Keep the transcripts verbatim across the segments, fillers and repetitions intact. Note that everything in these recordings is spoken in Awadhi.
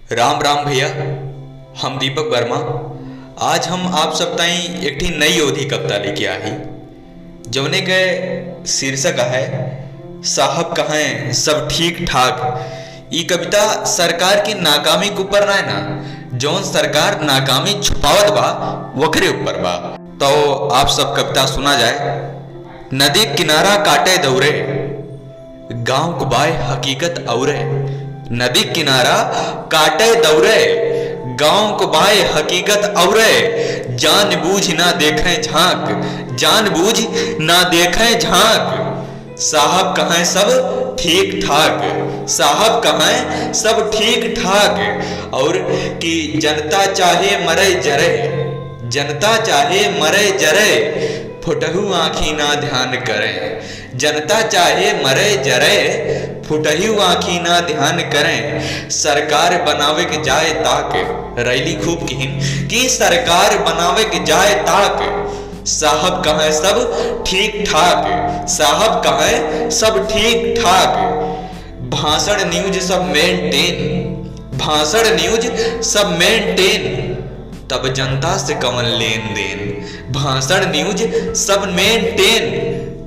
राम राम भइया, हम दीपक वर्मा। आज हम आप सब ताईं एक ठी नई अवधी कविता लेके आही, जौने के शीर्षक है साहब कहें सब ठीक ठाक। ई कविता सरकार की नाकामी के ऊपर नाय ना, जौन सरकार नाकामी छुपावत बा, वकरे ऊपर बा। तो आप सब कविता सुना जाए। नदी किनारा काटे दौरे, गाँव क बाय हकीकत औरे। नदी किनारा काटे दौरे, गाँव क बाय हकीकत औरे। जान बूझ ना देखें झाँक, जान बूझ ना देखें झाँक। साहब कहें सब ठीक ठाक, साहब कहें सब ठीक ठाक। और कि जनता चाहे मरे जरे, जनता चाहे मरे जरे, फुटहु आँखी ना ध्यान करें। जनता चाहे मरे जरे, फुटहु आँखी ना ध्यान करें। सरकार बनावे के जाए ताक, रैली खूब किहिन कि सरकार बनावे के जाए ताक। साहब कहें सब ठीक ठाक, साहब कहें सब ठीक ठाक। भाषण न्यूज सब मेंटेन, भाषण न्यूज सब मेंटेन, तब जनता से कवन लेन देन। भाषण न्यूज सब मेंटेन,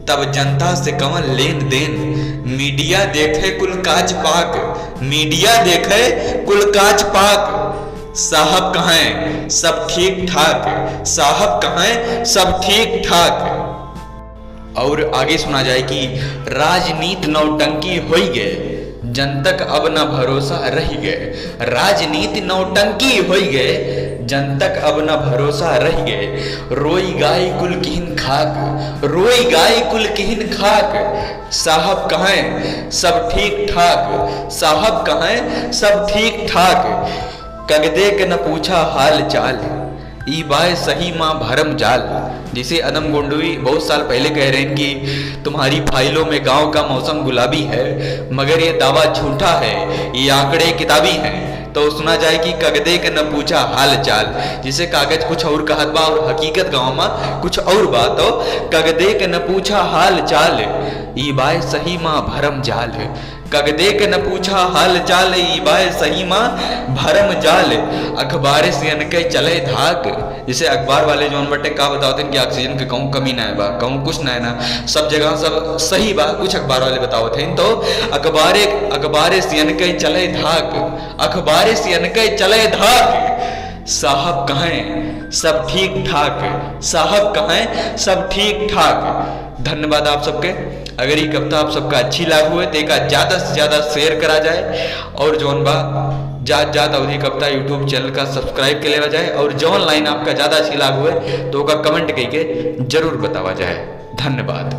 तब जनता से कवन लेन देन। मीडिया देखे कुल काच पाक, मीडिया देखे कुल काच पाक। साहब कहें सब ठीक ठाक, साहब कहें सब ठीक ठाक। और आगे सुना जाए कि राजनीत नौटंकी होई गए, जनतक अब न भरोसा रहि गए। राजनीत नौटंकी होई गए, जनतक अब न भरोसा रहि गए। रोई गाई कुल किहिन खाक, रोई गाई कुल किहिन खाक। साहब कहें सब ठीक ठाक, साहब कहें सब ठीक ठाक। कगदे के न पूछा हाल चाल, ई बाय सही माँ भरम जाल। जैसे अदम गोंडवी बहुत साल पहले कह रहे हैं कि तुम्हारी फाइलों में गांव का मौसम गुलाबी है, मगर ये दावा झूठा है, ये आंकड़े किताबी हैं। तो सुना जाए कि कगदे के न पूछा हाल चाल, जिसे कागज कुछ और कहत बा और हकीकत गाँव में कुछ और बा। तो कगदे के न पूछा हाल चाल, ई बाय सही माँ भरम जाल। कगदे के न पूछा हाल चाल, ई बाय सही माँ भरम जाल। अखबारे से अनके चले धाक। जैसे अखबार वाले जौन बटे का बतावत हैं कि ऑक्सीजन के कहूँ कमी ना बा, कहूँ कुछ ना है ना, सब जगह सब सही बा। कुछ अखबार वाले बतावत हैं तो अखबारे, अखबारे से अनके चले धाक, अखबारे से अनके चले धाक। साहब कहें सब ठीक ठाक, साहब कहें सब ठीक ठाक। धन्यवाद आप सबके। अगर ये कविता आप सबका अच्छी लाग हुए तो एका ज्यादा से ज्यादा शेयर करा जाए, और जौन बा जात जात अवधी कविता YouTube चैनल का सब्सक्राइब के लेवा जाए, और जौन लाइन आपका ज्यादा अच्छी लाग हुए तो ओका कमेंट करके जरूर बतावा जाए। धन्यवाद।